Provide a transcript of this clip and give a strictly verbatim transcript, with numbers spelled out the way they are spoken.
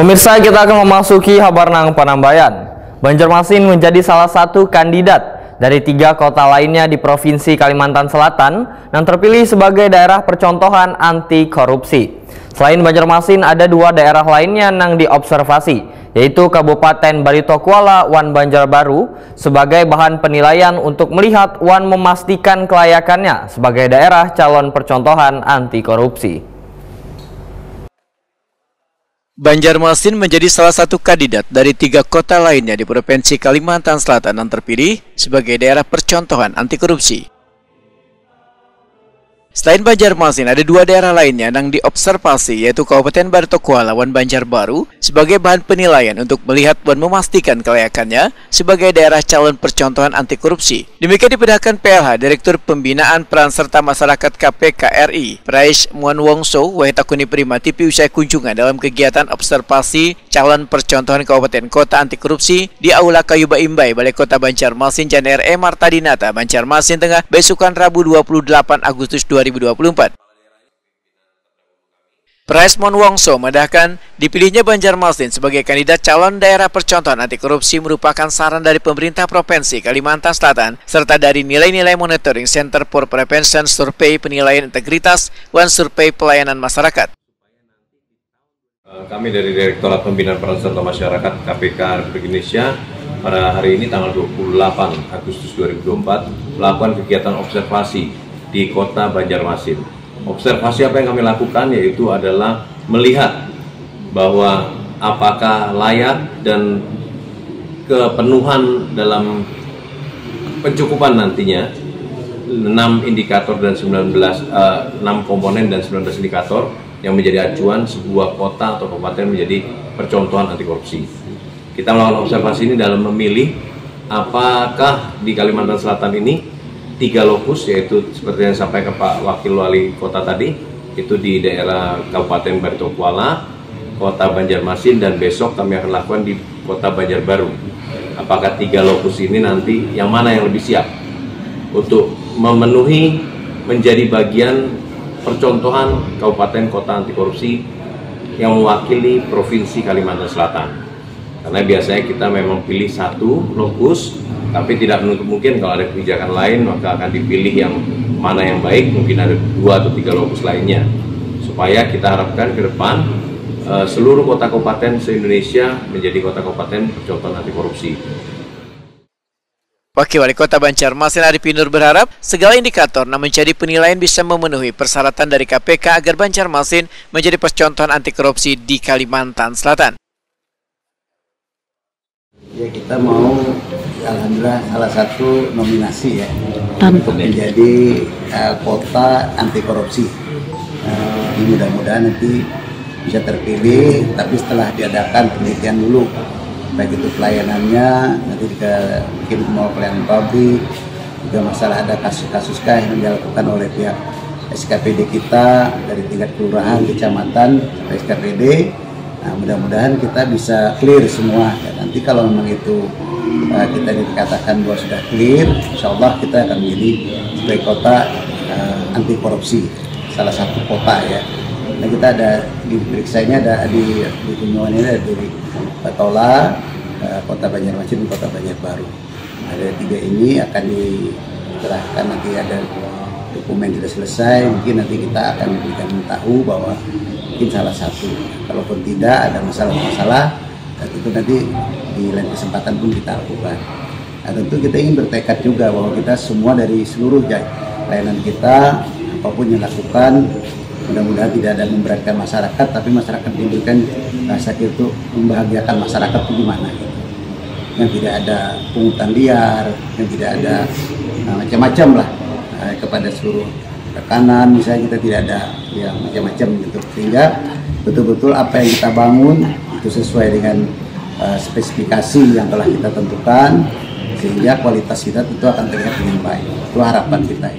Pemirsa, kita akan memasuki habar nang panambayan. Banjarmasin menjadi salah satu kandidat dari tiga kota lainnya di Provinsi Kalimantan Selatan yang terpilih sebagai daerah percontohan anti korupsi. Selain Banjarmasin, ada dua daerah lainnya nang diobservasi, yaitu Kabupaten Baritokuala wan Banjarbaru, sebagai bahan penilaian untuk melihat wan memastikan kelayakannya sebagai daerah calon percontohan anti korupsi. Banjarmasin menjadi salah satu kandidat dari tiga kota lainnya di Provinsi Kalimantan Selatan yang terpilih sebagai daerah percontohan anti korupsi. Selain Banjarmasin, ada dua daerah lainnya yang diobservasi, yaitu Kabupaten Baritokuala wan Banjarbaru, sebagai bahan penilaian untuk melihat wan memastikan kelayakannya sebagai daerah calon percontohan anti korupsi. Demikian dipedahkan P L H, Direktur Pembinaan Peran Serta Masyarakat K P K R I, Praesh Muan Wongso, wahid akun Prima T V usai kunjungan dalam kegiatan observasi calon percontohan kabupaten kota anti korupsi di Aula Kayu Baimbai, Balai Kota Banjarmasin, Jalan R E Marta Dinata, Banjarmasin Tengah, besukan Rabu dua puluh delapan Agustus dua ribu dua puluh empat. Praesh Muan Wongso madahkan, dipilihnya Banjarmasin sebagai kandidat calon daerah percontohan anti korupsi merupakan saran dari pemerintah Provinsi Kalimantan Selatan serta dari nilai-nilai monitoring Center for Prevention Survey Penilaian Integritas wan Survei Pelayanan Masyarakat. Eh, Kami dari Direktorat Pembinaan Peran Serta Masyarakat K P K Republik Indonesia pada hari ini tanggal dua puluh delapan Agustus dua ribu dua puluh empat melakukan kegiatan observasi di Kota Banjarmasin. Observasi apa yang kami lakukan yaitu adalah melihat bahwa apakah layak dan kepenuhan dalam pencukupan nantinya enam indikator dan sembilan belas eh, enam komponen dan sembilan belas indikator yang menjadi acuan sebuah kota atau kabupaten menjadi percontohan anti korupsi. Kita melakukan observasi ini dalam memilih apakah di Kalimantan Selatan ini tiga lokus, yaitu seperti yang disampaikan Pak Wakil Wali Kota tadi, itu di daerah Kabupaten Baritokuala, Kota Banjarmasin, dan besok kami akan lakukan di Kota Banjarbaru. Apakah tiga lokus ini nanti yang mana yang lebih siap untuk memenuhi, menjadi bagian percontohan kabupaten kota anti korupsi yang mewakili Provinsi Kalimantan Selatan? Karena biasanya kita memang pilih satu lokus, tapi tidak menutup mungkin kalau ada kebijakan lain maka akan dipilih yang mana yang baik, mungkin ada dua atau tiga lokus lainnya. Supaya kita harapkan ke depan eh, seluruh kota kabupaten se-Indonesia menjadi kota kabupaten percontohan anti korupsi. Wakil Wali Kota Banjarmasin Arifin Nur berharap segala indikator yang menjadi penilaian bisa memenuhi persyaratan dari K P K agar Banjarmasin menjadi percontohan anti korupsi di Kalimantan Selatan. Ya, kita mau alhamdulillah salah satu nominasi ya Tan. Untuk menjadi uh, kota anti korupsi. Uh, mudah-mudahan nanti bisa terpilih, tapi setelah diadakan penelitian dulu, baik itu pelayanannya nanti ke mungkin mau pelayanan publik, juga masalah ada kasus-kasus kah yang dilakukan oleh pihak S K P D kita dari tingkat kelurahan, kecamatan, sampai S K P D. Nah, mudah-mudahan kita bisa clear semua. Ya, nanti kalau memang itu uh, kita dikatakan bahwa sudah clear, insya Allah kita akan menjadi sebagai kota uh, anti korupsi, salah satu kota ya. Nah, kita ada di periksanya ada di di kunjungannya ada di Batola, uh, Kota Banjarmasin, Kota Banjarbaru. Ada tiga ini akan diserahkan nanti ada dokumen sudah selesai, mungkin nanti kita akan memberikan tahu bahwa mungkin salah satu. Kalaupun tidak ada masalah-masalah, dan itu nanti di lain kesempatan pun kita lakukan. Nah, tentu kita ingin bertekad juga bahwa kita semua dari seluruh layanan kita apapun yang lakukan mudah-mudahan tidak ada memberatkan masyarakat, tapi masyarakat diberikan rasa itu membahagiakan masyarakat itu gimana gitu. Yang tidak ada pungutan liar, yang tidak ada nah, macam-macam lah nah, kepada seluruh rekanan misalnya kita tidak ada ya macam-macam gitu sehingga betul-betul apa yang kita bangun itu sesuai dengan uh, spesifikasi yang telah kita tentukan sehingga kualitas kita tentu akan terlihat dengan baik itu harapan kita.